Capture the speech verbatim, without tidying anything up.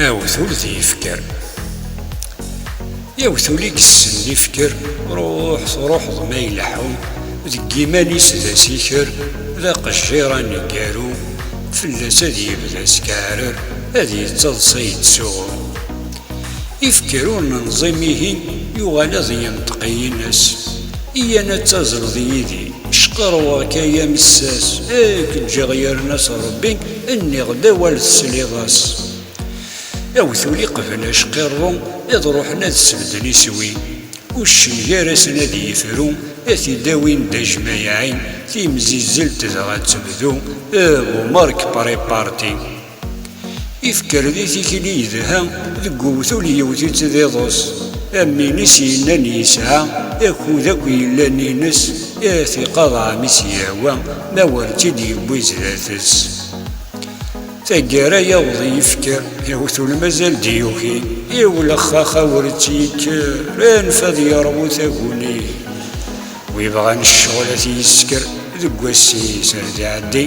Awtul d yifker. Awtul i yessen ifker, ruḥ truḥeḍ ma ileḥḥu, deg yiman-is d asiker, d aqejjir aneggaru, fell-as ad yebda askeɛrer, ad yettaḍsa yettsuɣu. Ifker ur nenẓim ihi, yuɣal ad yenṭeq i yinas. Iyyan ad tazzleḍ yid-i, cqerweɣ-k ay amessas, ad k-ǧǧeɣ yerna s Rebbi, nniɣ-d awal tesliḍ-as. Awtul iqbel acqirru, ad ruḥen ad sbedden iswi. Uccen gar-asen ad yefru, ad t-id-awin d ajmayaɛi, timzizzelt dɣa ad tebdu, eh, bu Mark Préparty. Ifker di tikli yedha, deg uwtul yewwet-itt d iḍes. Am win-is yennan yesɛa akud akk yellan ines, ad t-iqaḍeɛ mi s-yehwa, ma wer tt-id-yewwi zdat-s. Taggara yaweḍ yifker, awtul mazal d-yuki, iwlexxax awer tt-yekker, anef ad yerwu taguni. Wi bɣan ccɣel ad t-yesker, deg wass-is ar d-iɛeddi.